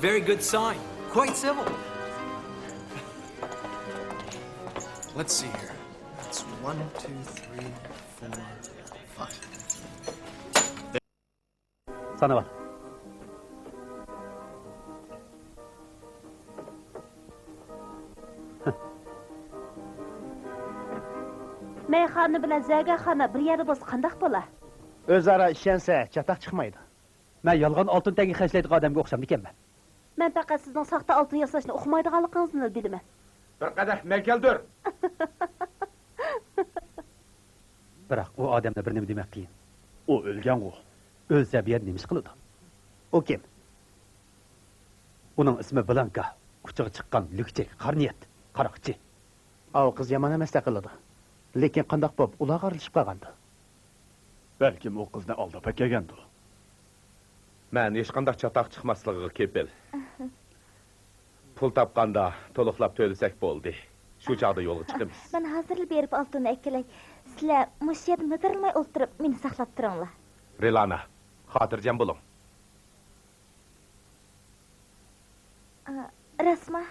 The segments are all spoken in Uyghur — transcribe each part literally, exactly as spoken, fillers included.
Very good sign. Quite civil. Let's see here. That's one, two, three, four, five. سانىۋال. مەيخانا بىلەن زەرگەرخانا بىر يەردە بولسا قانداق بولا؟ ئۆزئارا ئىشەنسە، چاتاق چىقمايدۇ. مەن يالغان ئالتۇن تەڭگە خەجلەيدىغان ئادەمگە ئوخشامدىكەنمەن؟ مەن پەقەت سىزنىڭ ساختا ئالتۇن ياساشنى ئۇقمايدىغانلىقىڭىزنىلا بىلىمەن. بىر قەدەھ مەي كەلتۈر. بىراق ئۇ ئادەمدە بىر نېمە دېمەك قىيىن. ئۇ ئۆلگەنغۇ. ئۆلسە بۇ يەردە نېمە ئىش قىلىدۇ؟ ئۇ كىم؟ ئۇنىڭ ئىسمى بلانكا. ئۇچىغا چىققان لۈكچەك، قارا نىيەت، قاراقچى. ئاۋۇ قىز يامان ئەمەستەك قىلىدۇ. لېكىن قانداق بوپ ئۇلارغا ئارىلىشىپ قالغاندۇ؟ بەلكىم ئۇ قىزنى ئالداپ ئەكەلگەندۇ. مەن ھېچقانداق چاتاق چىقماسلىقىغا كېپىل. پۇل تاپقاندا تولۇقلاپ تۆلىسەك بولدى. شۇ چاغدا يولغا چىقىمىز. مەن ھازىرلا بېرىپ ئالتۇننى ئەكىلەي. سىلەر مۇشۇ يەردە مىدىرلىماي ئولتۇرۇپ مېنى ساقلاپ تۇرۇڭلار. رىلانا، خاتىرجەم بولۇڭ. ئا، راستما؟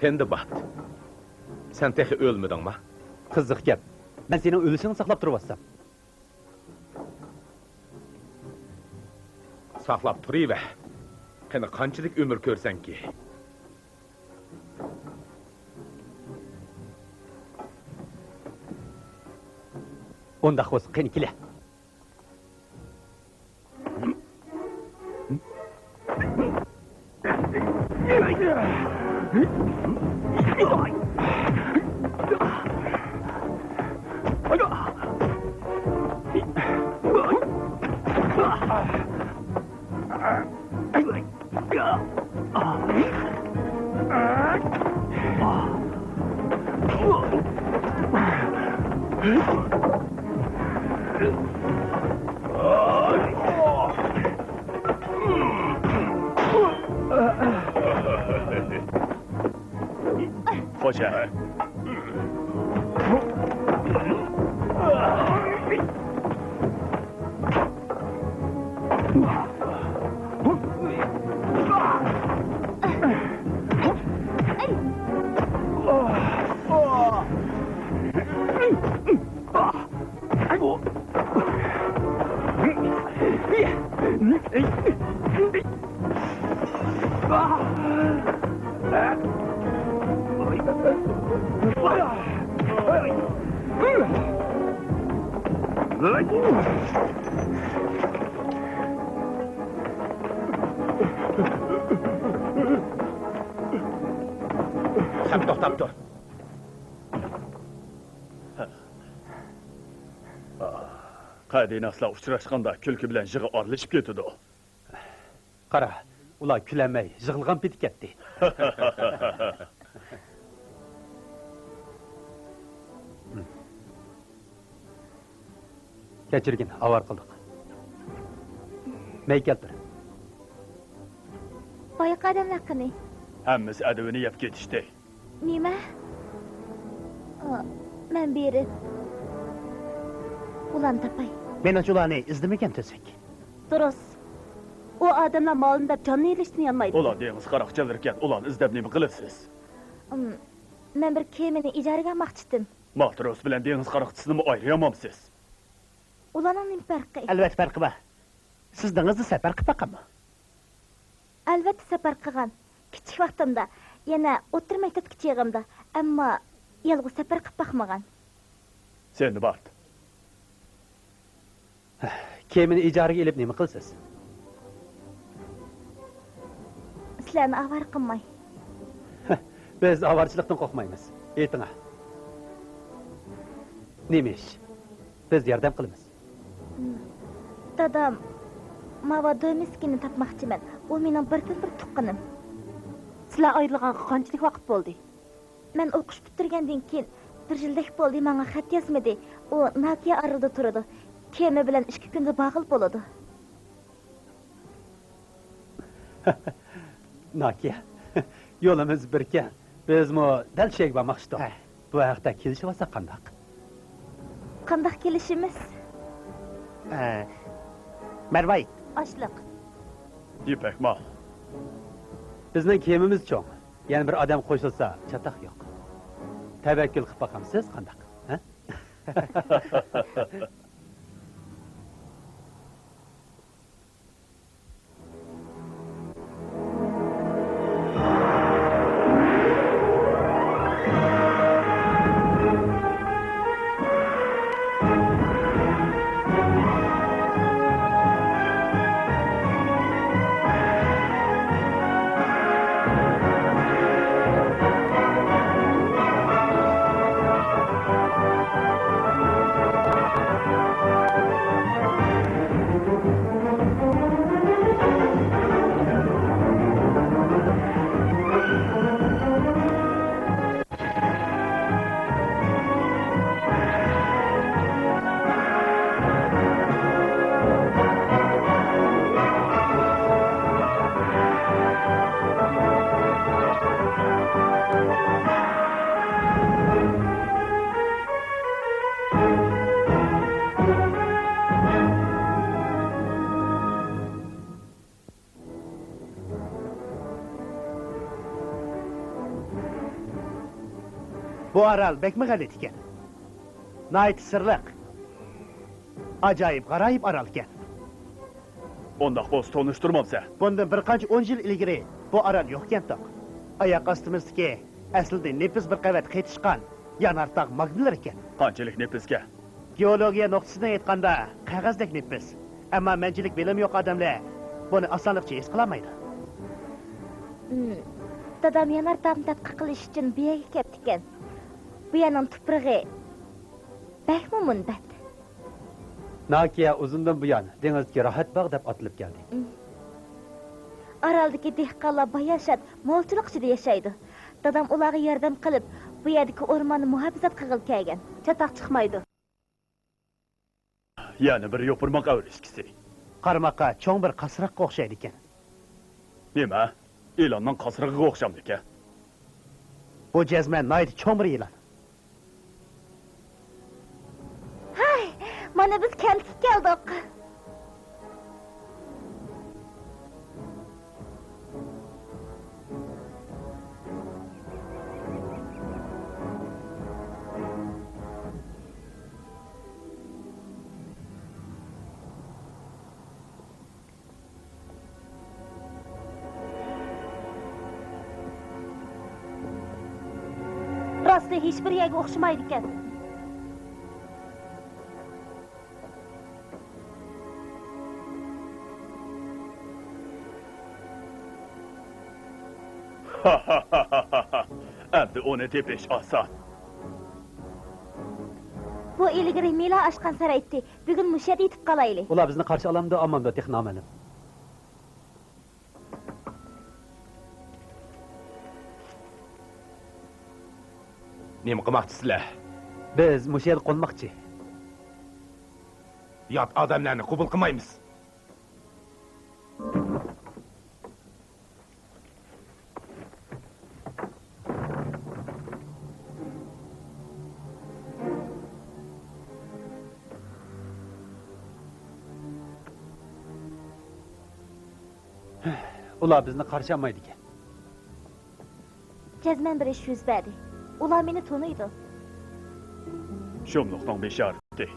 سىندباد، سەن تېخى ئۆلمىدىڭما؟ قىزىق گەپ. مەن سېنىڭ ئۆلۈشۈڭنى ساقلاپ تۇرۇۋاتسام. ساقلاپ تۇرۇۋەر. قېنى، قانچىلىك ئۆمۈر كۆرسەڭكى؟ ئۇنداق بولسا، قېنى، كېلە. خوجا. سەن توختاپ تۇر. قەدىناسلار ئۇچراشقاندا كۈلكە بىلەن يىغا ئارىلىشىپ كېتىدۇ. قارا، ئۇلار كۈلەلمەي يىغلىغان پېتى كەتتى. كەچۈرگىن، ئاۋارە قىلدۇق. مەي كەلتۈر. بايىقى ئادەملەر قېنى؟ ھەممىسى ئەدىۋىنى يەپ كېتىشتى. نېمە؟ ئا، مەن بېرىپ ئۇلارنى تاپاي. مېنىڭچە ئۇلارنى ئىزدىمىگەن تۈزۈك. دۇرۇس. ئۇ ئادەملەر مالنى دەپ جاننى ئېلىشتىن يانمايدۇ. ئۇلار دېڭىز قاراقچىلىرىكەن، ئۇلارنى ئىزدەپ نېمە قىلىسىز؟ ئىم، مەن بىر كېمىنى ئىجارىگە ئالماقچى ئىدىم. ماتروس بىلەن دېڭىز قاراقچىسىنىمۇ ئايرىيالمامسىز؟ ئۇلارنىڭ نېمە پەرقى؟ ئەلۋەتتە پەرقى بار. سىز دېڭىزدا سەپەر قىلىپ باققانمۇ؟ ئەلۋەتتە سەپەر قىلغان. كىچىك ۋاقتىمدا، يەنە ئوتتۇرا مەكتەپتىكى چېغىمدا، ئەمما يالغۇز سەپەر قىلىپ باقمىغان. سىندباد. كېمىنى ئىجارىگە ئېلىپ نېمە قىلىسىز؟ سىلەرنى ئاۋارە قىلماي. بىز ئاۋارىچىلىقتىن قورقمايمىز. ئېيتىڭا. نېمە ئىش؟ بىز ياردەم قىلىمىز. دادام، ماۋا دومىسكىنى تاپماقچىمەن. ئۇ مېنىڭ بىردىنبىر تۇغقىنىم. سىلەر ئايرىلغانغا قانچىلىك ۋاقىت بولدى؟ مەن ئوقۇش پۈتتۈرگەندىن كېيىن بىر يىلدەك بولدى، ماڭا خەت يازمىدى. ئۇ ناكىيا ئارىلىدا تۇرىدۇ. كېمە بىلەن ئىككى كۈندە بارغىلى بولىدۇ. ناكىيە، يولىمىز بىركەن. بىزمۇ دەل شۇ يەرگە بارماقچىدۇق. ھە. بۇ ھەقتە كېلىشىۋالساق قانداق؟ قانداق كېلىشىمىز؟ ھە. مەرۋايىت. ئاشلىق. يىپەك مال. بىزنىڭ كېمىمىز چوڭ. يەنە بىر ئادەم قوشۇلسا، چاتاق يوق. تەۋەككۈل قىلىپ باقامسىز، قانداق؟ ھە؟ بۇ ئارال بەكمۇ غەلىتە ئىكەن. ناھايىتى سىرلىق. ئاجايىپ غارايىپ ئارال ئىكەن. ئۇنداق بولسا تونۇشتۇرمامسەن؟ بۇندىن بىر قانچە ئون يىل ئىلگىرى بۇ ئارال يوق ئىكەنتۇق. ئاياق ئاستىمىزدىكى ئەسلىدە نېپىز بىر قەۋەت قېتىشقان يانارتاغ ماگمىلىرى ئىكەن. قانچىلىك نېپىزكەن؟ گېئولوگىيە نۇقتىسىدىن ئېيتقاندا، قەغەزدەك نېپىز. ئەمما مەنچىلىك بىلىمى يوق ئادەملەر بۇنى ئاسانلىقچە ھېس قىلالمايدۇ. ھىم، دادام يانارتاغنى تەتقىق قىلىش ئۈچۈن بۇ يەرگە كەپتىكەن. بۇ يەرنىڭ تۇپرىقى بەكمۇ مۇنبەت. ناكىيە ئۇزۇندىن بۇيان دېڭىزدىكى راھەت باغ دەپ ئاتىلىپ كەلدى. ھىم. ئارالدىكى دېھقانلار باياشات، مولچىلىق ئىچىدە ياشايدۇ. دادام ئۇلارغا ياردەم قىلىپ، بۇ يەردىكى ئورماننى مۇھاپىزەت قىلغىلى كەلگەن. چاتاق چىقمايدۇ. يەنە بىر يوپۇرماق ئەۋرىشكىسى. قارىماققا چوڭ بىر قاسراققا ئوخشايدىكەن. نېمە؟ ئىلاننىڭ قاسرىقىغا ئوخشامدىكەن؟ بۇ جەزمەن ناھايىتى چوڭ بىر يىلان. ھاي، مانا بىز كەنتكە كەلدۇق. راستى ھېچبىر يەرگە ئوخشىمايدىكەن. ئەمدى ئۇنى تېپىش ئاسان. بۇ ئىلگىرى مىلا ئاشقان سارايتتى. بۈگۈن مۇشۇ يەردە يېتىپ قالايلى. ئۇلار بىزنى قارشى ئالامدۇ، ئالمامدۇ، تېخى نامەلۇم. نېمە قىلماقچىسىلەر؟ بىز مۇشۇ يەردە قونماقچى. يات ئادەملەرنى قوبۇل قىلمايمىز. ئۇلار بىزنى قارشى ئالمايدىكەن. جەزمەن بىر ئىش يۈز بەردى. ئۇلار مېنى تونۇيدۇ. شۇملۇقنىڭ بېشارىتى.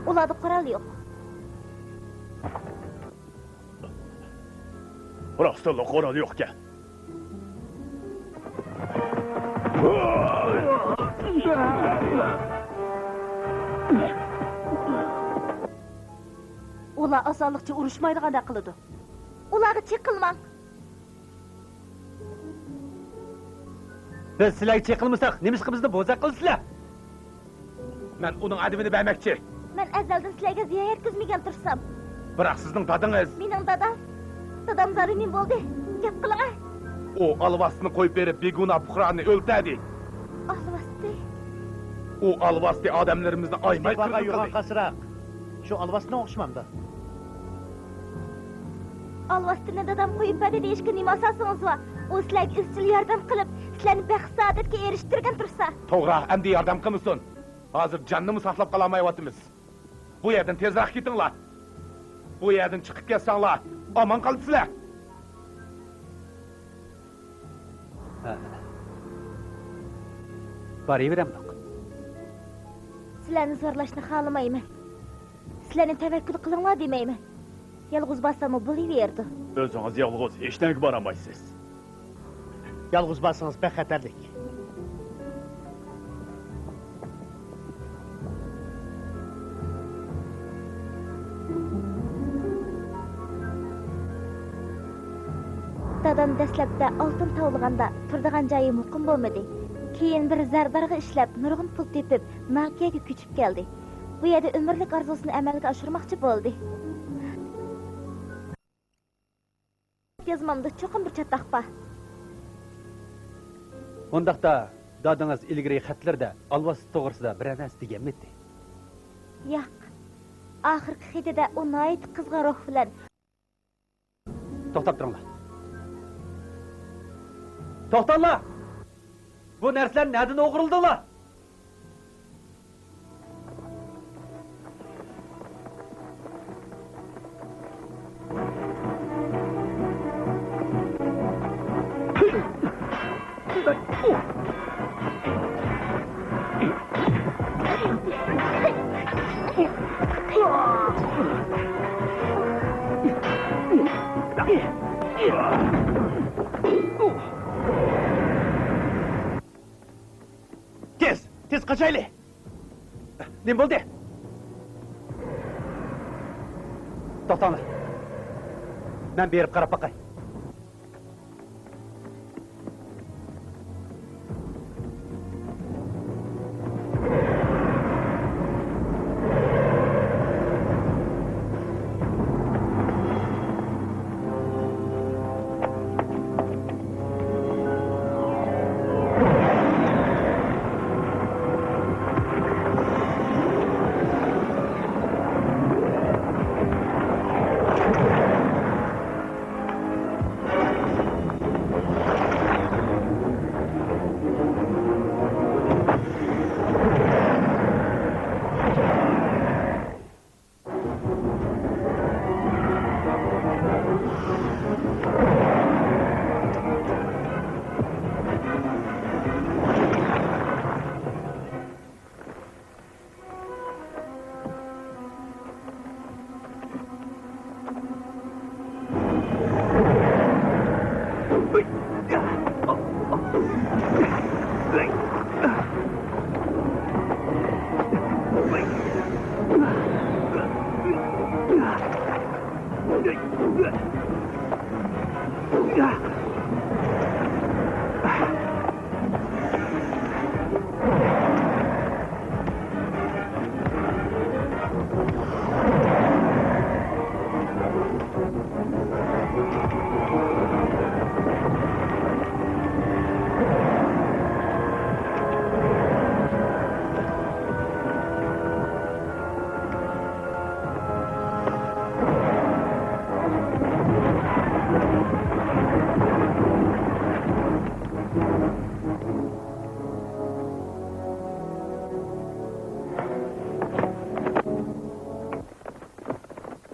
ئۇلاردا قورال يوق. راستلا قورال يوقكەن. ئۇلار ئاسانلىقچە ئۇرۇشمايدىغاندەك قىلىدۇ. ئۇلارغا چېقىلماڭ. بىز سىلەرگە چېقىلمىساق، نېمىشقا بىزنى بوزەك قىلىسىلەر؟ مەن ئۇنىڭ ئەدىپىنى بەرمەكچى. مەن ئەزەلدىن سىلەرگە زىيان يەتكۈزمىگەن تۇرسام. بىراق سىزنىڭ دادىڭىز. مېنىڭ دادام؟ دادام زادى نېمە بولدى؟ گەپ قىلىڭە. ئۇ ئالۋاستىنى قويۇپ بېرىپ، بىگۇناھ پۇقرانى ئۆلتۈردى. ئالۋاستى؟ ئۇ ئالۋاستى ئادەملىرىمىزنى ئايىماي قىرغىن قىلدى. يوغان قاسراق. شۇ ئالۋاستىنى ئوخشىمامدۇ؟ ئالۋاستىنى دادام قويۇپ بەردى دېيىشكە نېمە ئاساسىڭىز بار؟ ئۇ سىلەرگە ئىزچىل ياردەم قىلىپ، سىلەرنى بەخت-سائادەتكە ئېرىشتۈرگەن تۇرسا. توغرا، ئەمدى ياردەم قىلمىسۇن. ھازىر جاننىمۇ ساقلاپ قالالمايۋاتىمىز. بۇ يەردىن تېزرەك كېتىڭلار. بۇ يەردىن چىقىپ كەتسەڭلار، ئامان قالىسىلەر. ھە. بارىۋېرەمدۇق. سىلەرنى زورلاشنى خالىمايمەن. سىلەرنى تەۋەككۈل قىلىڭلار دېمەيمەن. يالغۇز بارساممۇ بولۇۋېرىدۇ. ئۆزىڭىز يالغۇز ھېچنەگە بارالمايسىز. يالغۇز بارسىڭىز بەك خەتەرلىك. دادام دەسلەپتە ئالتۇن تاۋلىغاندا تۇرىدىغان جايى مۇقىم بولمىدى. كېيىن بىر زەردارغا ئىشلەپ نۇرغۇن پۇل تېپىپ، ناكىيەگە كۆچۈپ كەلدى. بۇ يەردە ئۆمۈرلۈك ئارزۇسىنى ئەمەلگە ئاشۇرماقچى بولدى. يازمامدا چوقۇم بىر چاتاق بار. ئۇنداقتا، دادىڭىز ئىلگىرى خەتلىرىدە ئالۋاستى توغرىسىدا بىرەر نەرسە دېگەنمىدى؟ ياق. ئاخىرقى خېتىدە ئۇ ناھايىتى قىزغىن روھ بىلەن. توختاپ تۇرۇڭلار. توختاڭلار! بۇ نەرسىلەرنى نەدىن ئوغرىلىدىڭلار؟ تېز، تېز قاچايلى! نېمە بولدى؟ توختاڭلار. مەن بېرىپ قاراپ باقاي.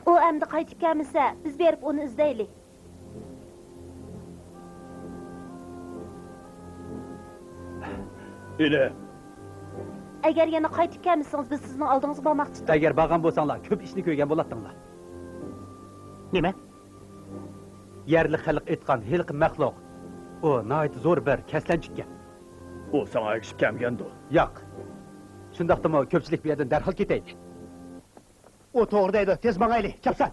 ئۇ ئەمدى قايتىپ كەلمىسە، بىز بېرىپ ئۇنى ئىزدەيلى. ئىلى. ئەگەر يەنە قايتىپ كەلمىسىڭىز، بىز سىزنىڭ ئالدىڭىزغا بارماقچى تۇردۇق. ئەگەر بارغان بولساڭلار، كۆپ ئىشنى كۆرگەن بولاتتىڭلار. نېمە؟ يەرلىك خەلق ئېيتقان ھېلىقى مەخلۇق، ئۇ ناھايىتى زور بىر كەسلەنچۈككەن. ئۇ ساڭا ئەگىشىپ كەلمىگەندۇ؟ ياق. شۇنداقتىمۇ كۆپچىلىك بۇ يەردىن دەرھال كېتەيلى. ئۇ توغرا دەيدۇ، تېز ماڭايلى، چاپسان!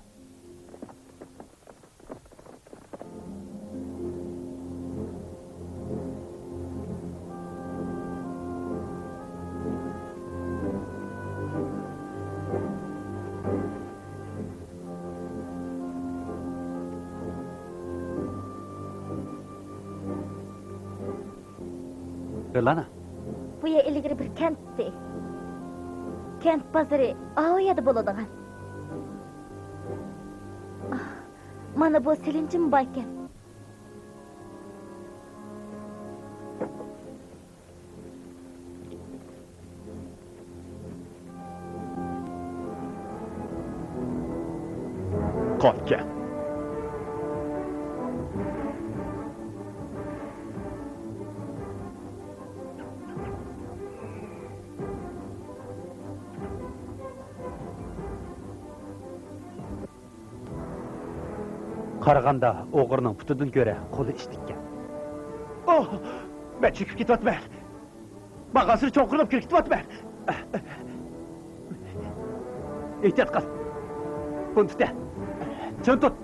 رىلانا، بۇ يەر ئىلگىرى بىر كەنتتى. كەنت بازىرى ئاۋۇ يەردە بولىدىغان. ئاھ، مانا بۇ سېلىنچىمۇ باركەن. قاپكەن. قارىغاندا ئوغرىنىڭ پۇتىدىن كۆرە قولى ئىشتىككەن. ئوھ! مەن چۆكۈپ كېتىۋاتىمەن. بارغانسېرى چوڭقۇرلاپ كىرىپ كېتىۋاتىمەن. ئېھتىيات قىل. بۇنى تۇت. چىڭ تۇت.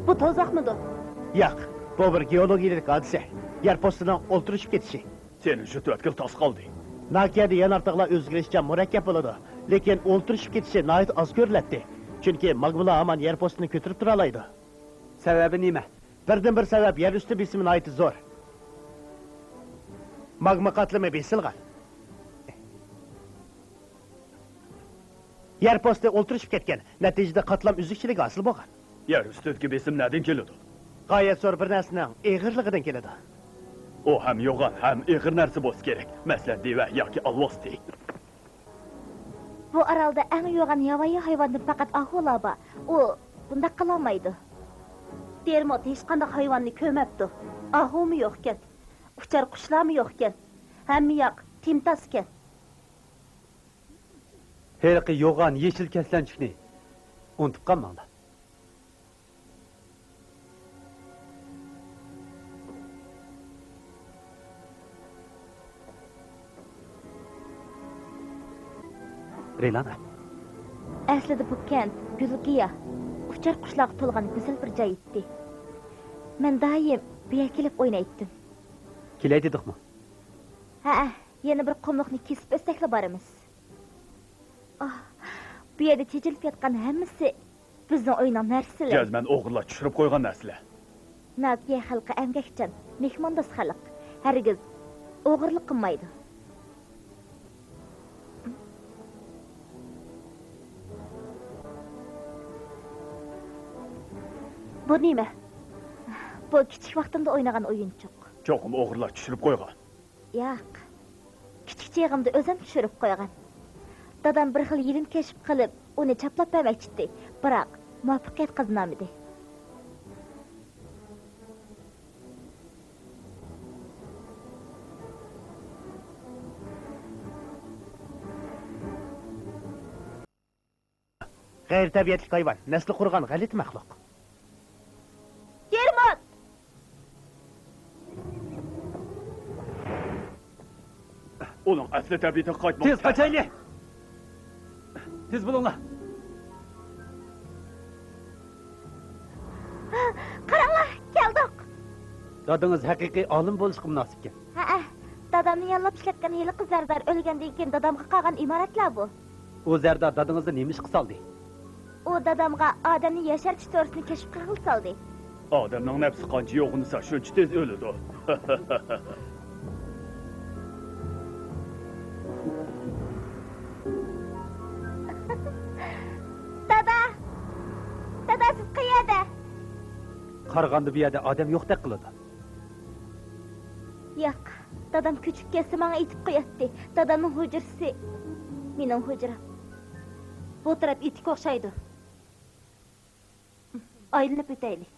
بۇ توزاقمىدۇ؟ ياق، بۇ بىر گېئولوگىيەلىك ھادىسە. يەر پوستىنىڭ ئولتۇرۇشۇپ كېتىشى. سېنىڭ شۇ تۆت كىل تاس قالدى. ناكىيەدە يەنارتاقلار ئۆزگىرىشچان مۇرەككەپ بولىدۇ، لېكىن ئولتۇرۇشۇپ كېتىشى ناھايىتى ئاز كۆرۈلەتتى، چۈنكى ماگمىلار ھامان يەر پوستىنى كۆتۈرۈپ تۇرالايدۇ. سەۋەبى نېمە؟ بىردىنبىر سەۋەب، يەر ئۈستى بېسىمى ناھايىتى زور. ماگما قاتلىمى بېسىلغان. يەر پوستى ئولتۇرۇشۇپ كەتكەن، نەتىجىدە قاتلام ئۈزۈكچىلىكى ھاسىل بولغان. يەر ئۈستىدىكى بېسىم نەدىن كېلىدۇ؟ غايەت زور بىر نەرسىنىڭ ئېغىرلىقىدىن كېلىدۇ. ئۇ ھەم يوغان، ھەم ئېغىر نەرسە بولسا كېرەك، مەسىلەن، دىۋە ياكى ئالۋاستى. بۇ ئارالدا ئەڭ يوغان ياۋايى ھايۋاندىن پەقەت ئاھۇلا بار. ئۇ بۇنداق قىلالمايدۇ. دېرموت ھېچقانداق ھايۋاننى كۆرمەپتۇ. ئاھۇمۇ يوقكەن. ئۇچار قۇشلارمۇ يوقكەن. ھەممە ياق تىمتاسكەن. ھېلىقى يوغان يېشىل كەسلەنچۈكنى ئۇنتۇپ قالماڭلار. رىلانا. ئەسلىدە بۇ كەنت گۈل-گىياھ، ئۇچار قۇشلارغا تولغان گۈزەل بىر جاي ئىدى. مەن دائىم بۇ يەرگە كېلىپ ئوينايتتىم. كېلەي دېدۇقمۇ؟ ھەئە، يەنە بىر قۇملۇقنى كېسىپ ئۆتسەكلا بارىمىز. ئاھ، بۇ يەردە چېچىلىپ ياتقان ھەممىسى بىزنىڭ ئۆينىڭ نەرسىلىرى. جەزمەن ئوغرىلار چۈشۈرۈپ قويغان نەرسىلەر. ناكىيە خەلقى ئەمگەكچان، مېھماندوست خەلق. ھەرگىز ئوغرىلىق قىلمايدۇ. بۇ نېمە؟ بۇ كىچىك ۋاقتىمدا ئوينىغان ئويۇنچۇق. چوقۇم ئوغرىلار چۈشۈرۈپ قويغان. ياق. كىچىك چېغىمدا ئۆزۈم چۈشۈرۈپ قويغان. دادام بىر خىل يېلىم كەشىپ قىلىپ، ئۇنى چاپلاپ بەرمەكچىدى، بىراق مۇۋەپپەقىيەت قازىنالمىدى. غەيرىي تەبىئەتلىك ھايۋان، نەسلى قۇرۇغان غەلىتە مەخلۇق. دېرموت! ئۇنىڭ ئەسلى تەبىئىتىگە قايتماق تېز قاچايلى! تېز بولۇڭلار! قاراڭلار، كەلدۇق! دادىڭىز ھەقىقىي ئالىم بولۇشقا مۇناسىپكەن. ھەئە، دادامنى ياللاپ ئىشلەتكەن ھېلىقى زەردار ئۆلگەندىن كېيىن دادامغا قالغان ئىمارەتلەر بۇ. ئۇ زەردار دادىڭىزنى نېمە ئىشقا سالدى؟ ئۇ دادامغا ئادەمنى ياشارتىش دورىسىنى كەشىپ قىلغىلى سالدى. ئادەمنىڭ نەپسى قانچە يوغىنىسا، شۇنچە تېز ئۆلىدۇ. دادا! دادا، سىز قەيەردە؟ قارىغاندا بۇ يەردە ئادەم يوقتەك قىلىدۇ. ياق، دادام كۆچۈپ كەتسە ماڭا ئېيتىپ قوياتتى. دادامنىڭ ھۇجرىسى مېنىڭ ھۇجرام. بۇ تەرەپ ئېتىككە ئوخشايدۇ. ئايلىنىپ ئۆتەيلى.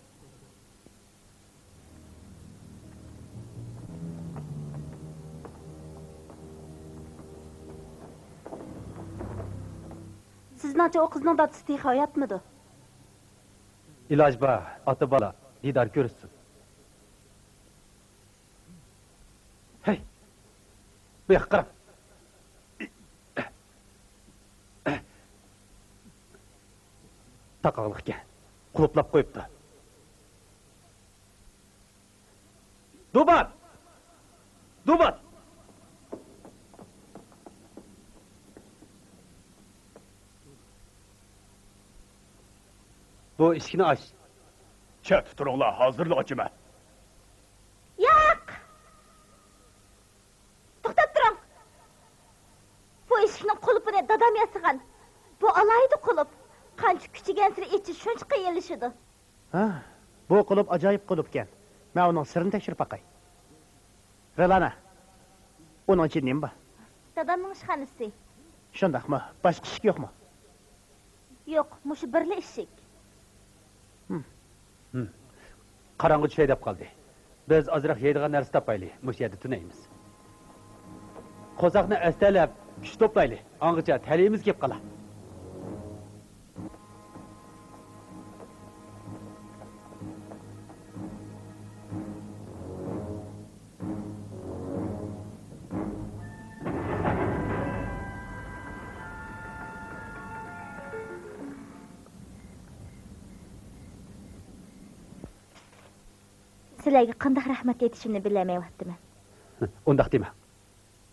سىزنىڭچە ئۇ قىزنىڭ دادىسى تېخى ھاياتمىدۇ؟ ئىلاج بار، ئاتا-بالا دىدار كۆرۈشسۇن. ھەي! بۇ ياققا قاراڭ. تاقاقلىق ئىكەن. قۇلۇپلاپ قويۇپتۇ. دوبات! دوبات! بۇ ئىشىكنى ئاچ. چەتتە تۇرۇڭلار، ھازىرلا ئاچىمەن. ياق! توختاپ تۇرۇڭ! بۇ ئىشىكنىڭ قۇلۇپىنى دادام ياسىغان. بۇ ئالاھىدە قۇلۇپ. قانچە كۈچىگەنسېرى ئېچىش شۇنچە قىيىنلىشىدۇ. ھە، بۇ قۇلۇپ ئاجايىپ قۇلۇپكەن. مەن ئۇنىڭ سىرىنى تەكشۈرۈپ باقاي. رىلانا، ئۇنىڭ ئىچىدە نېمە بار؟ دادامنىڭ ئىشخانىسى. شۇنداقمۇ؟ باشقا ئىشىك يوقمۇ؟ يوق، مۇشۇ بىرلا ئىشىك. ھىم. ھىم. قاراڭغۇ چۈشەي دەپ قالدى. بىز ئازراق يەيدىغان نەرسە تاپايلى، مۇشۇ يەردە تۈنەيمىز. قورساقنى ئەستەلەپ، كۈچ توپلايلى، ئاڭغىچە تەلىيىمىز كېلىپ قالا. سىلەرگە قانداق رەھمەت ئېيتىشىمنى بىلەلمەيۋاتىمەن. ئۇنداق دېمە.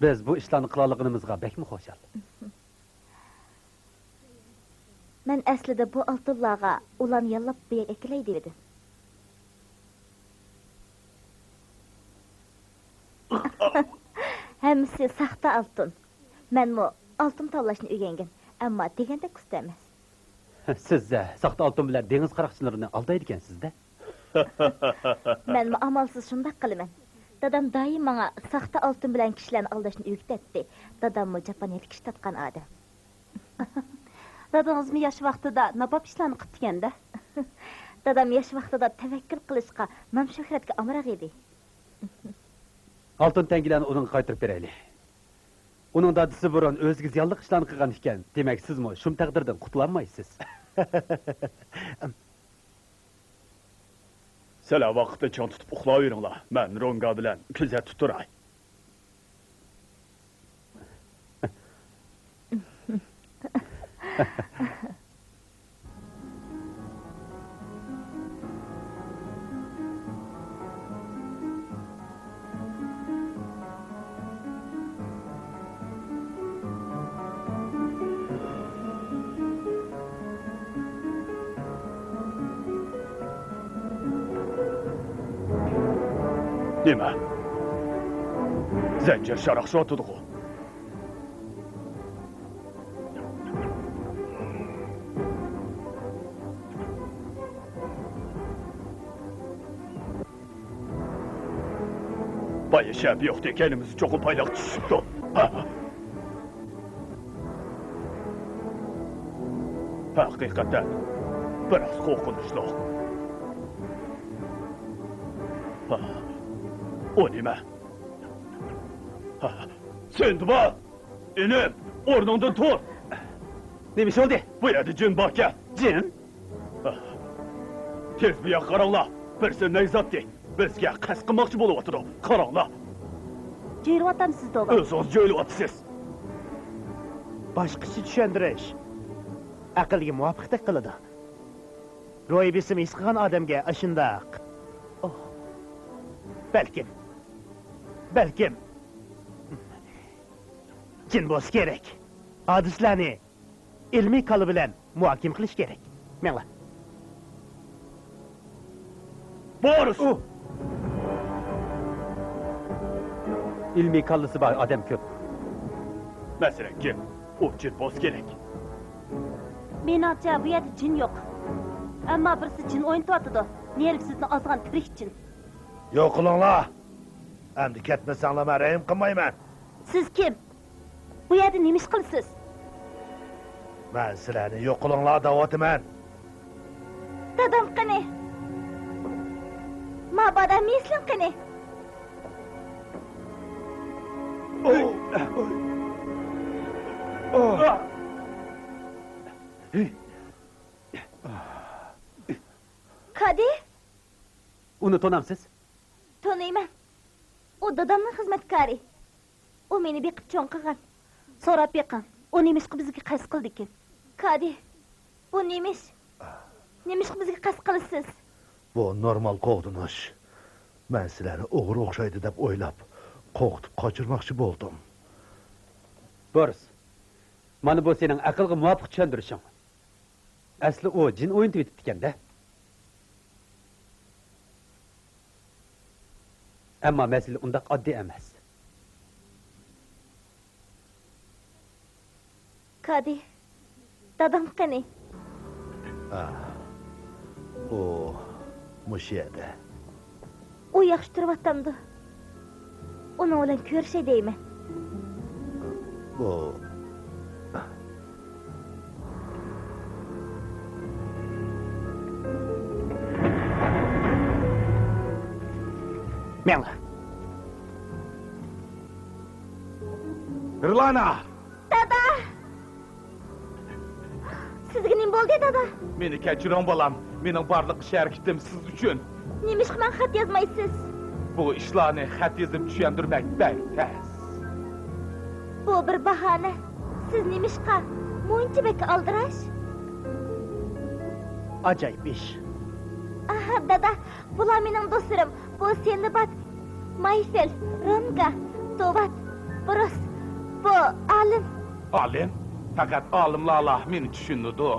بىز بۇ ئىشلارنى قىلالىغىنىمىزغا بەكمۇ خۇشال. مەن ئەسلىدە بۇ ئالتۇنلارغا ئۇلارنى ياللاپ بۇ يەرگە ئەكېلەي دېۋىدىم. ھەممىسى ساختا ئالتۇن. مەنمۇ ئالتۇن تاللاشنى ئۆگەنگەن، ئەمما دېگەندەك ئۇستا ئەمەس. سىز ساختا ئالتۇن بىلەن دېڭىز قاراقچىلىرىنى ئالدايدىكەنسىز-دە. مەنمۇ ئامالسىز شۇنداق قىلىمەن. دادام دائىم ماڭا ساختا ئالتۇن بىلەن كىشىلەرنى ئالداشنى ئۆگىتەتتى. داداممۇ جاپان يەتكۈچى تارتقان ئادەم. دادىڭىزمۇ ياش ۋاقتىدا ناپاپ ئىشلارنى قىپتىكەن-دە. دادام ياش ۋاقتىدا تەۋەككۈل قىلىشقا، نام-شۆھرەتكە ئامراق ئىدى. ئالتۇن تەڭگىلەرنى ئۇنىڭغا قايتۇرۇپ بېرەيلى. ئۇنىڭ دادىسى بۇرۇن ئۆزىگە زىيانلىق ئىشلارنى قىلغان ئىكەن، دېمەك، سىزمۇ شۇم تەقدىردىن قۇتۇلالمايسىز. سىلەر ۋاقىتنى چىڭ تۇتۇپ ئۇخلاۋېرىڭلار، مەن رونگا بىلەن كۆزەتتە تۇراي. نېمە؟ زەنجىر شاراقشىۋاتىدىغۇ؟ بايا شەپە يوقتى، كەينىمىزدە چوقۇم پايلاق چۈشۈپتۇ. ھەقىقەتەن، بىراز قورقۇنچلۇق. ئۇ نېمە؟ سىندباد! ئىنىم، ئورنۇڭدىن تۇر! نېمە ئىش بولدى؟ بۇ يەردە جىن باركەن! جىن؟ تېز بۇ ياققا قاراڭلار! بىرسى نەيزە ئاتتى! بىزگە قەست قىلماقچى بولۇۋاتىدۇ! قاراڭلار! جۆيلۈۋاتامسىز، دولا؟ ئۆزىڭىز جۆيلۈۋاتىسىز! باشقىچە چۈشەندۈرۈش ئەقىلگە مۇۋاپىقتەك قىلىدۇ. روھىي بېسىم ھېس قىلغان ئادەمگە ئاشۇنداق. ئوھ. بەلكىم. بەلكىم. جىن بولسا كېرەك. ھادىسىلەرنى ئىلمىي كاللا بىلەن مۇھاكىمە قىلىش كېرەك. مېڭلا. بورس! ئۇ. ئىلمىي كاللىسى بار ئادەم كۆپ. مەسىلەن، كىم؟ ئۇ جىن بولسا كېرەك. مېنىڭچە، بۇ يەردە جىن يوق. ئەمما بىرسى جىن ئوينىتىۋاتىدۇ. نېرۋىسىزدىن ئازغان تىرىك جىن. يوقىلىڭلار! ئەمدى كەتمىسەڭلار، مەن رەھىم قىلمايمەن. سىز كىم؟ بۇ يەردە نېمە ئىش قىلىسىز؟ مەن سىلەرنى يوقىلىڭلار دەۋاتىمەن. دادام قېنى؟ مابادا مېسلىن قېنى؟ كادى؟ ئۇنى تونامسىز؟ تونۇيمەن. ئۇ دادامنىڭ خىزمەتكارى. ئۇ مېنى بېقىپ چوڭ قىلغان. سوراپ بېقىڭ، ئۇ نېمىشقا بىزگە قەست قىلىدىكىن؟ كادى، بۇ نېمە ئىش؟ نېمىشقا بىزگە قەست قىلىسىز؟ بۇ نورمال قوغدىنىش. مەن سىلەرنى ئوغرى ئوخشايدۇ دەپ ئويلاپ، قورقۇتۇپ قاچۇرماقچى بولدۇم. بورس، مانا بۇ سېنىڭ ئەقىلگە مۇۋاپىق چۈشەندۈرۈشۈڭ. ئەسلى ئۇ جىن ئوينىتىۋېتىپتىكەن-دە. ئەمما مەسىلە ئۇنداق ئاددىي ئەمەس. كادى، دادام قېنى؟ ئا، ئۇ مۇشۇ يەردە. ئۇ ياخشى تۇرۇۋاتامدۇ؟ ئۇنىڭ بىلەن كۆرۈشەي دەيمەن. بۇ مېڭە. رىلانا! دادا! سىزگە نېمە بولدى، دادا؟ مېنى كەچۈرۈڭ، بالام. مېنىڭ بارلىق ئىش-ھەرىكىتىم سىز ئۈچۈن. نېمىشقا ماڭا خەت يازمايسىز؟ بۇ ئىشلارنى خەت يېزىپ چۈشەندۈرمەك بەك تەس. بۇ بىر باھانە. سىز نېمىشقا مۇنچە بەك ئالدىراش؟ ئاجايىپ ئىش. ئاھ، دادا، بۇلار مېنىڭ دوستلىرىم. بۇ سىندباد، مايفېل، رونگا، دوۋات، بروس. بۇ ئالىم. ئالىم؟ پەقەت ئالىملارلا مېنى چۈشىنىدۇ.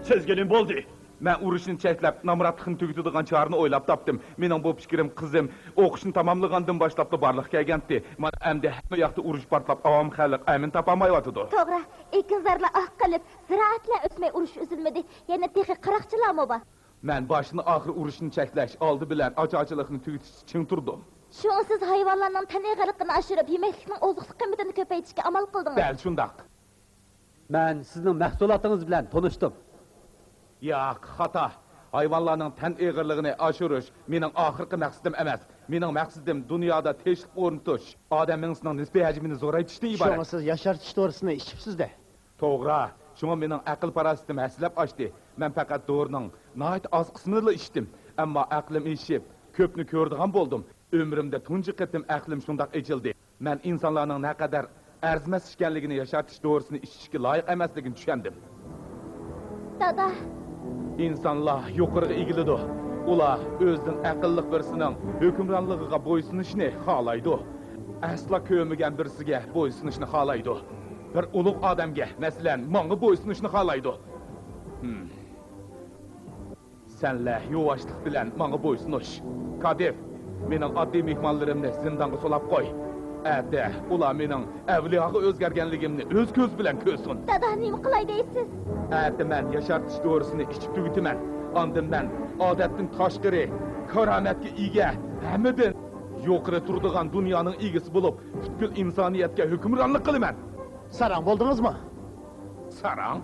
سىزگە نېمە بولدى؟ مەن ئۇرۇشنى چەكلەپ، نامراتلىقنى تۈگىتىدىغان چارىنى ئويلاپ تاپتىم. مېنىڭ بۇ پىكرىم قىزىم ئوقۇشنى تاماملىغاندىن باشلاپلا بارلىققا كەلگەنتى. مانا ئەمدى ھەممە ياقتا ئۇرۇش پارتلاپ، ئاۋام خەلق ئەمىن تاپالمايۋاتىدۇ. توغرا، ئېكىنزارلار ئاق قىلىپ، زىرائەتلەر ئۆسمەي ئۇرۇش ئۈزۈلمىدى. يەنە تېخى قاراقچىلارمۇ بار. مەن باشتىن ئاخىر ئۇرۇشنى چەكلەش، ئالدى بىلەن ئاچارچىلىقنى تۈگىتىشتە چىڭ تۇردۇم. شۇڭا سىز ھايۋانلارنىڭ تەن ئېغىرلىقىنى ئاشۇرۇپ، يېمەكلىكنىڭ ئوزۇقلۇق قىممىتىنى كۆپەيتىشكە ئامال قىلدىڭىز. دەل شۇنداق. مەن سىزنىڭ مەھسۇلاتىڭىز بىلەن تونۇشتۇم. ياق، خاتا. ھايۋانلارنىڭ تەن ئېغىرلىقىنى ئاشۇرۇش مېنىڭ ئاخىرقى مەقسىتىم ئەمەس. مېنىڭ مەقسىتىم دۇنيادا تىنچلىق ئورنىتىش، ئادەم مېڭىسىنىڭ نىسپىي ھەجمىنى زورايتىشتىن ئىبارەت. شۇڭا سىز ياشارتىش دورىسىنى ئىچىپسىز-دە. توغرا. شۇڭا مېنىڭ ئەقىل-پاراسىتىم ھەسسىلەپ ئاشتى. مەن پەقەت دورىنىڭ ناھايىتى ئاز قىسمىنىلا ئىچتىم. ئەمما ئەقلىم ئېشىپ، كۆپنى كۆرىدىغان بولدۇم. ئۆمرۈمدە تۇنجى قېتىم ئەقلىم شۇنداق ئېچىلدى. مەن ئىنسانلارنىڭ نەقەدەر ئەرزىمەس ئىكەنلىكىنى، ياشارتىش دورىسىنى ئىچىشكە لايىق ئەمەسلىكىنى چۈشەندىم. دادا! ئىنسانلار يۇقىرىغا ئېگىلىدۇ. ئۇلار ئۆزىنىڭ ئەقىللىق بىرسىنىڭ ھۆكۈمرانلىقىغا بويسۇنۇشنى خالايدۇ. ئەسلا كۆرمىگەن بىرسىگە بويسۇنۇشنى خالايدۇ. بىر ئۇلۇغ ئادەمگە، مەسىلەن، ماڭا بويسۇنۇشنى خالايدۇ. ھىم. سەنلەر يۇۋاشلىق بىلەن ماڭا بويسۇنۇش. كادىف، مېنىڭ ئاددىي مېھمانلىرىمنى زىندانغا سولاپ قوي. ئەتە ئۇلار مېنىڭ ئەۋلىياغا ئۆزگەرگەنلىكىمنى ئۆز كۆزى بىلەن كۆرسۇن. دادا، نېمە قىلاي دەيسىز؟ ئەتە مەن ياشارتىش دورىسىنى ئىچىپ تۈگىتىمەن. ئاندىن مەن ئادەتتىن تاشقىرى كارامەتكە ئىگە، ھەممىدىن يۇقىرى تۇرىدىغان دۇنيانىڭ ئىگىسى بولۇپ، پۈتكۈل ئىنسانىيەتكە ھۆكۈمرانلىق قىلىمەن. ساراڭ بولدىڭىزمۇ؟ ساراڭ؟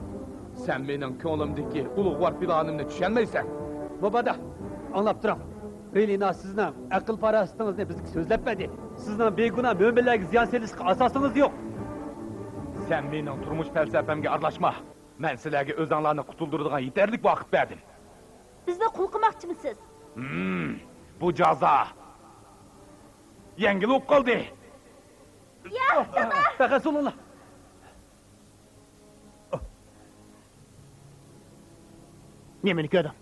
سەن مېنىڭ كۆڭلۈمدىكى ئۇلۇغۋار پىلانىمنى چۈشەنمەيسەن. مۇبادا، ئاڭلاپ تۇرۇڭ. رىلىنا سىزنىڭ ئەقىل-پاراسىتىڭىزنى بىزگە سۆزلەپ بەردى. سىزنىڭ بىگۇناھ مۆمىنلەرگە زىيان سېلىشقا ئاساسىڭىز يوق. سەن مېنىڭ تۇرمۇش پەلسەپەمگە ئارىلاشما. مەن سىلەرگە ئۆزۈڭلارنى قۇتۇلدۇرىدىغان يېتەرلىك ۋاقىت بەردىم. بىزنى قۇل قىلماقچىمۇسىز؟ ھىم، بۇ جازا يەڭگىل بولۇپ قالدى. ياق، دادا! پەقەت سولىلا. نېمىنى كۆردۈڭ؟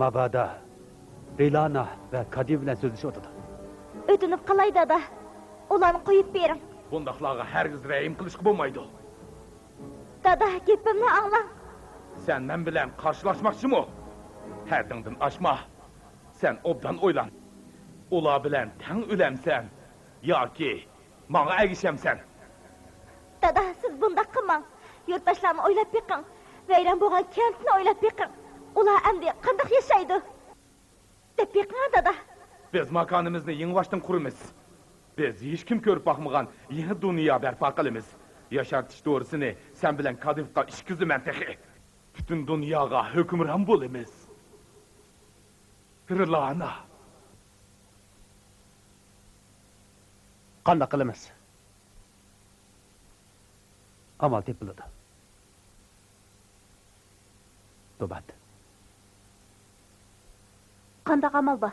مابادا رىلانا ۋە كادىف بىلەن سۆزلىشىۋاتىدۇ. ئۆتۈنۈپ قالاي، دادا. ئۇلارنى قويۇپ بېرىڭ. بۇنداقلارغا ھەرگىز رەھىم قىلىشقا بولمايدۇ. دادا، گېپىمنى ئاڭلاڭ. سەن مەن بىلەن قارشىلاشماقچىمۇ؟ ھەددىڭدىن ئاشما. سەن ئوبدان ئويلان. ئۇلار بىلەن تەڭ ئۆلەمسەن ياكى ماڭا ئەگىشەمسەن؟ دادا، سىز بۇنداق قىلماڭ. يۇرتداشلارنى ئويلاپ بېقىڭ. ۋەيران بولغان كەنتنى ئويلاپ بېقىڭ. ئۇلار ئەمدى قانداق ياشايدۇ؟ دەپ بېقىڭ، دادا. بىز ماكانىمىزنى يېڭىباشتىن قۇرىمىز. بىز ھېچكىم كۆرۈپ باقمىغان يېڭى دۇنيا بەرپا قىلىمىز. ياشارتىش دورىسىنى سەن بىلەن كادىفقا ئىچكۈزىمەن تېخى. پۈتۈن دۇنياغا ھۆكۈمران بولىمىز. رىلانا. قانداق قىلىمىز؟ ئامال تېپىلىدۇ. دوبات. قانداق ئامال بار؟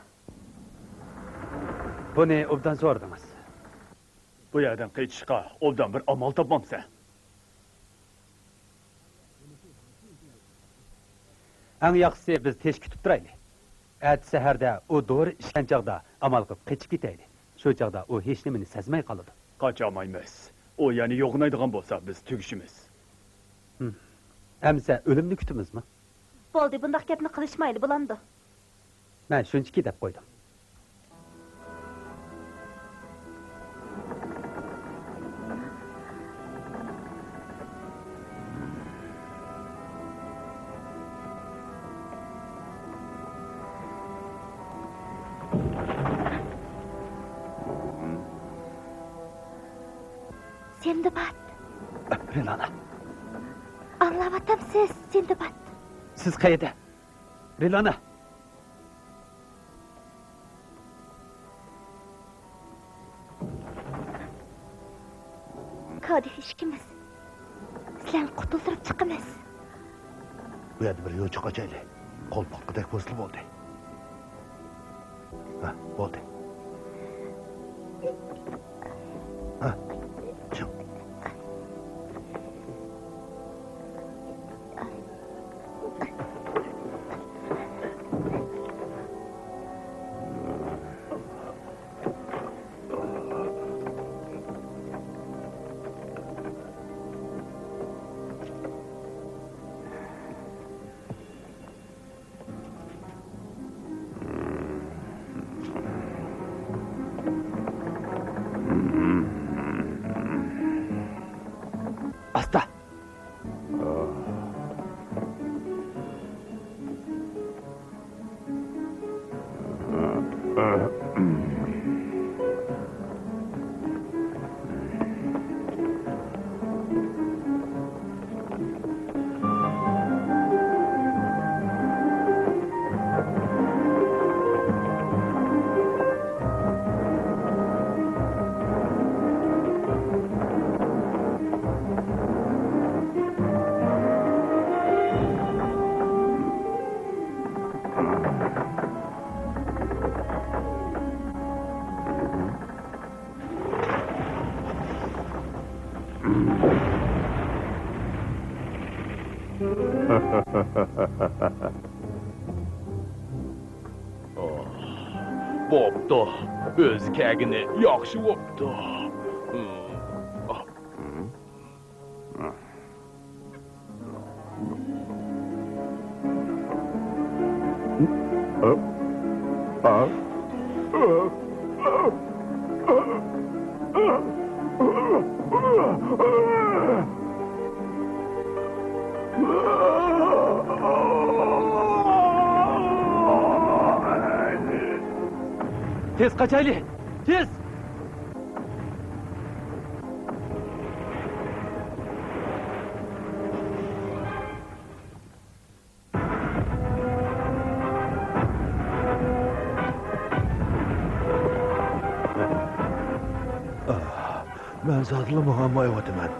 بۇنى ئوبدان سورىدىڭىز. بۇ يەردىن قېچىشقا ئوبدان بىر ئامال تاپمامسەن؟ ئەڭ ياخشىسى بىز تېشى كۈتۈپ تۇرايلى. ئەتە سەھەردە ئۇ دورا ئىچكەن چاغدا ئامال قىلىپ قېچىپ كېتەيلى. شۇ چاغدا ئۇ ھېچنېمىنى سەزمەي قالىدۇ. قاچالمايمىز. ئۇ يەنە يوغىنايدىغان بولسا، بىز تۈگىشىمىز. ھىم. ئەمىسە ئۆلۈمنى كۈتىمىزمۇ؟ بولدى، بۇنداق گەپنى قىلىشمايلى، بولامدۇ؟ مەن شۇنچىكى دەپ قويدۇم. سىندباد. رىلانا. ئاڭلاۋاتامسىز، سىندباد؟ سىز قەيەردە؟ رىلانا. كادىھ ئىككىمىز سىلەرنى قۇتۇلدۇرۇپ چىقىمىز. بۇ يەردە بىر يوچۇن قاچايلى. قول پۇختىدەك بولسىلا بولدى. ھە، بولدى. ھە، چىق. ئاستا. بوپتۇ، ئۆزى كەلگىنى ياخشى بوپتۇ. تېز قاچايلى! تېز! مەن زادىلا ماڭالمايۋاتىمەن.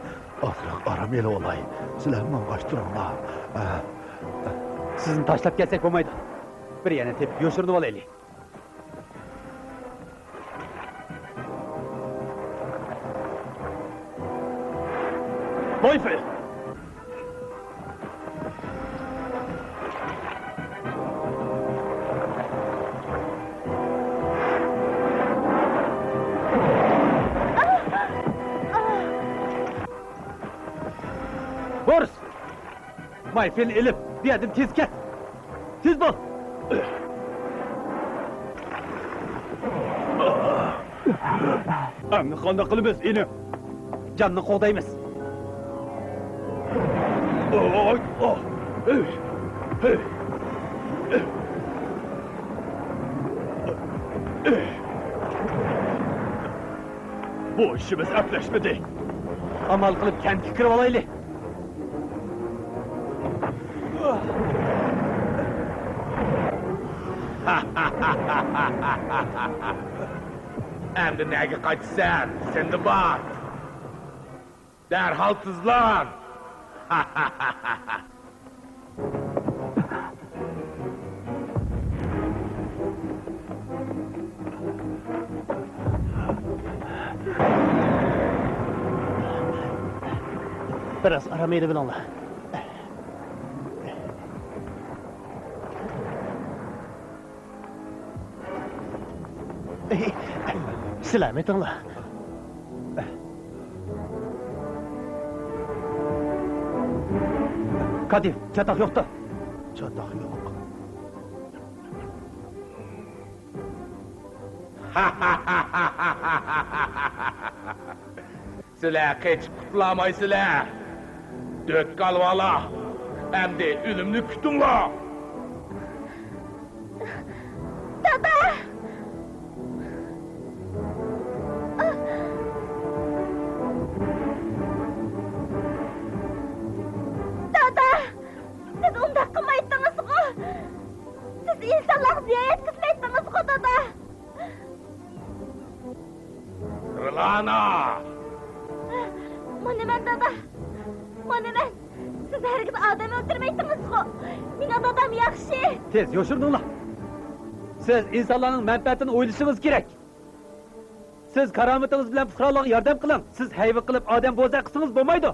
ئازراق ئارام ئېلىۋالاي. سىلەر ماڭغاچ تۇرۇڭلار. سىزنى تاشلاپ كەتسەك بولمايدۇ. بىر يەرنى تېپىپ يوشۇرۇنۇۋالايلى. بويفېل! بورس! مايفېلنى ئېلىپ، بۇ يەردىن تېز كەت! تېز بول! ئەمدى قانداق قىلىمىز، ئىنىم؟ جاننى قوغدايمىز. ئوي، ئوھ، ئۆي، ئۆي. بۇ ئىشىمىز ئەپلەشمىدى. ئامال قىلىپ كەنتكە كىرىۋالايلى. ئەمدى نەگە قاچىسەن، سىندباد؟ دەرھال تېزلان! بىراز ئارام ئېلىۋېلىڭلار. سالامەتلىكىڭلار. كادىر، چاتاق يوقتا؟ چاتاق يوق. سىلەر قېچىپ قۇتۇلالمايسىلەر. دۆت كالۋالار، ئەمدى ئۆلۈمنى كۈتۈڭلار. دادا! دادا! سىز ئۇنداق قىلمايتتىڭىزغۇ! سىز ئىنسانلارغا زىيان يەتكۈزمەيتتىڭىزغۇ، دادا! رىلانا! مانا مەن، دادا! مانا مەن! سىز ھەرگىز ئادەم ئۆلتۈرمەيتتىڭىزغۇ! مېنىڭ دادام ياخشى! تېز يوشۇرۇنۇڭلار! سىز ئىنسانلارنىڭ مەنپەئەتىنى ئويلىشىڭىز كېرەك! سىز كارامىتىڭىز بىلەن پۇقرالارغا ياردەم قىلىڭ! سىز ھەيۋە قىلىپ ئادەم بوزەك قىلسىڭىز بولمايدۇ!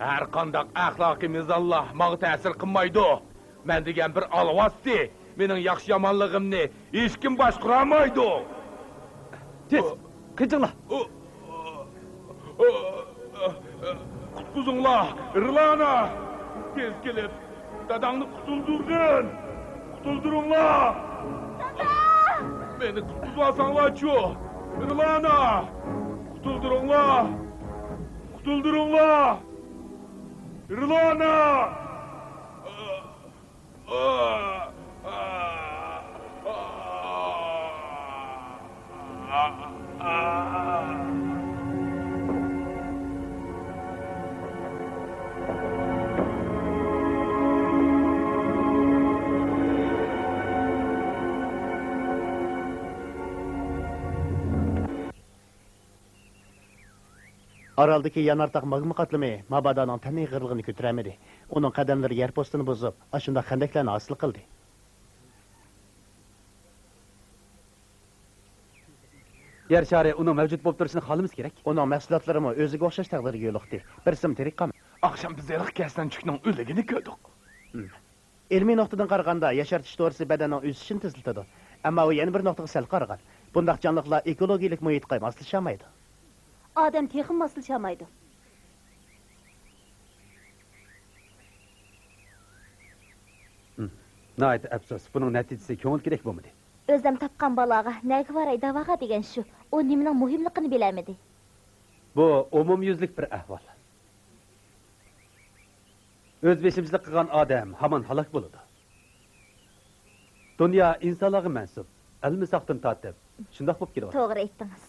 ھەرقانداق ئەخلاقىي مىزانلار ماڭا تەسىر قىلمايدۇ! مەن دېگەن بىر ئالۋاستى، مېنىڭ ياخشى-يامانلىقىمنى ھېچكىم باشقۇرالمايدۇ. تېز، قېچىڭلار! قۇتقۇزۇڭلار، رىلانا! تېز كېلىپ، داداڭنى قۇتۇلدۇرغىن! قۇتۇلدۇرۇڭلار! دادا! مېنى قۇتقۇزۇۋالساڭلارچۇ، رىلانا! قۇتۇلدۇرۇڭلار! قۇتۇلدۇرۇڭلار! رىلانا! ئارالدىكى يانارتاق ماگما قاتلىمى مابادانىڭ تەن ئېغىرلىقىنى كۆتۈرەلمىدى. ئۇنىڭ قەدەملىرى يەر پوستىنى بۇزۇپ، ئاشۇنداق خەندەكلەرنى ھاسىل قىلدى. يەر شارى ئۇنىڭ مەۋجۇت بولۇپ تۇرۇشىنى خالىمىسا كېرەك. ئۇنىڭ مەھسۇلاتلىرىمۇ ئۆزىگە ئوخشاش تەقدىرگە يولۇقتى. بىر سىم تىرىك قالمىدى. ئاخشام بىز ھېلىقى كەسلەنچۈكنىڭ ئۆلۈكىنى كۆردۇق. ھىم. ئىلمىي نۇقتىدىن قارىغاندا، ياشارتىش دورىسى بەدەننىڭ ئۆسۈشىنى تېزلىتىدۇ. ئەمما ئۇ يەنە بىر نۇقتىغا سەل قارىغان. بۇنداق جانلىقلار ئېكولوگىيەلىك مۇھىتقا ماسلىشالمايدۇ. ئادەم تېخىمۇ ماسلىشالمايدۇ. ھىم. ناھايىتى ئەپسۇس، بۇنىڭ نەتىجىسى كۆڭۈلدىكىدەك بولمىدى. ئۆزەم تاپقان بالاغا نەگە باراي داۋاغا دېگەن شۇ. ئۇ نېمىنىڭ مۇھىملىقىنى بىلەلمىدى. بۇ ئومۇميۈزلۈك بىر ئەھۋال. ئۆز بېشىمچىلىق قىلغان ئادەم ھامان ھالاك بولىدۇ. دۇنيا ئىنسانلارغا مەنسۇپ، ئەلمىساقتىن تارتىپ، شۇنداق بولۇپ كېلىۋاتىدۇ. توغرا ئېيتتىڭىز.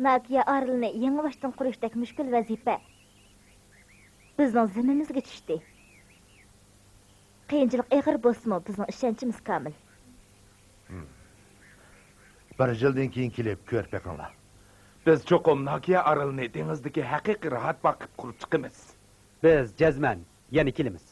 ناكىيا ئارىلىنى يېڭىباشتىن قۇرۇشتەك مۈشكۈل ۋەزىپە بىزنىڭ زىممىمىزگە چۈشتى. قىيىنچىلىق ئېغىر بولسىمۇ، بىزنىڭ ئىشەنچىمىز كامىل. بىر يىلدىن كېيىن كېلىپ كۆرۈپ بېقىڭلار. بىز چوقۇم ناكىيا ئارىلىنى دېڭىزدىكى ھەقىقىي راھەت باغ قىلىپ قۇرۇپ چىقىمىز. بىز جەزمەن يەنە كېلىمىز.